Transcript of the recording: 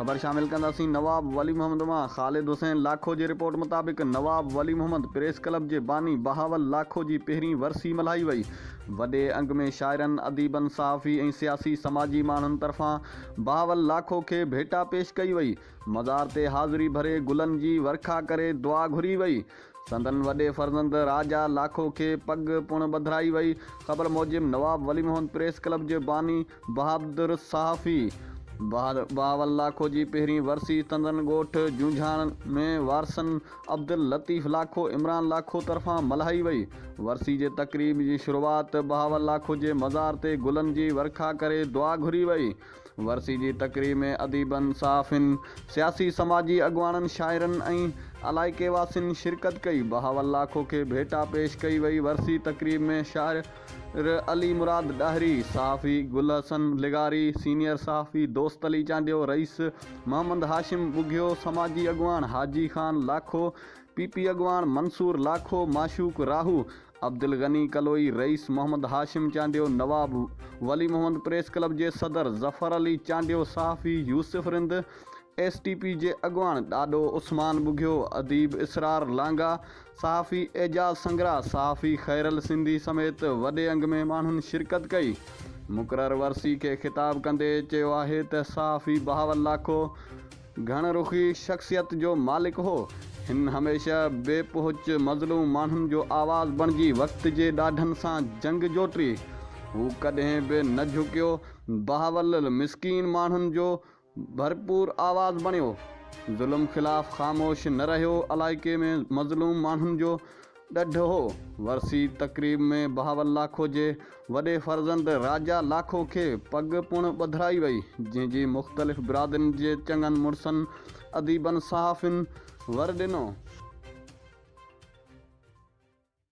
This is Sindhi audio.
خبر شامل ڪنداسين نواب ولي محمد مان خالد حسين لاکو جي رپورٽ مطابق نواب ولي محمد پريس ڪلب جي باني بهاول لاکو جي پهرين ورسي ملهائي وئي. وڏي انگ ۾ شاعرن، اديبن، صحافي ۽ سياسي سماجي ماڻهن طرفان بهاول لاکو کي ڀيٽا پيش ڪئي وئي. مزار تي حاضري ڀري گلن جي ورکا ڪري دعا گهري وئي. سندن وڏي فرزند راجا لاکو کي پڳ پڻ ٻڌرائي وئي. خبر موجب نواب ولي محمد پريس ڪلب جي باني بهادر صحافي بهاول لاکو جي پهرين ورسي سندن ڳوٺ جونجهاڻ ۾ وارثن عبداللطيف لاکو، عمران لاکو طرفان ملهائي وئي. ورسي جي تقريب جي شروعات بهاول لاکو جي مزار تي گلن جي ورکا ڪري دعا گهري وئي. ورسي جي تقريب ۾ اديبن، صحافين، سياسي سماجي اڳواڻن، شاعرن ۽ علائقي واسين شرڪت ڪئي. بهاول لاکو کي ڀيٽا پيش ڪئي وئي. ورسي تقريب ۾ شاعر علي مراد ڏاهري، صحافي گل حسن لغاري، سينيئر صحافي دوست علي چانڊيو، رئيس محمد هاشم ٻگهيو، سماجي اڳواڻ حاجي خان لاکو، پي پي اڳواڻ منصور لاکو، معشوق راهو، عبدالغني ڪلوئي، رئيس محمد هاشم چانڊيو، نواب ولي محمد پريس ڪلب جي صدر ظفر علي چانڊيو، صحافي Yousuf Rind, S T P جي اڳواڻ ڏاڏو عثمان ٻگهيو، اديب اسرار لانگاهه، صحافي اعجاز سنگرا، صحافي خيرل سنڌي سميت وڏي انگ ۾ ماڻهن شرڪت ڪئي. مقرر ورسي کي خطاب ڪندي چيو آهي ته صحافي بهاول لاکو گهڻ رخي شخصيت جو مالڪ هو. هن هميشه بي پهچ مظلوم ماڻهن جو آواز بڻجي وقت جي ڏاڍن سان جنگ جوٽي. هو ڪڏهن به نه جهڪيو. بهاول مسڪين ماڻهن جو ڀرپور آواز بڻيو. ظلم خلاف خاموش نه رهيو. علائقي ۾ مظلوم ماڻهن جو ڏڍ هو. ورسي تقريب ۾ بهاول لاکو جي وڏي فرزند راجا لاکو کي پڳ پڻ ٻڌرائي وئي، جنهن جي مختلف برادرين جي چڱن مڙسن، اديبن، صحافين ور ڏنو.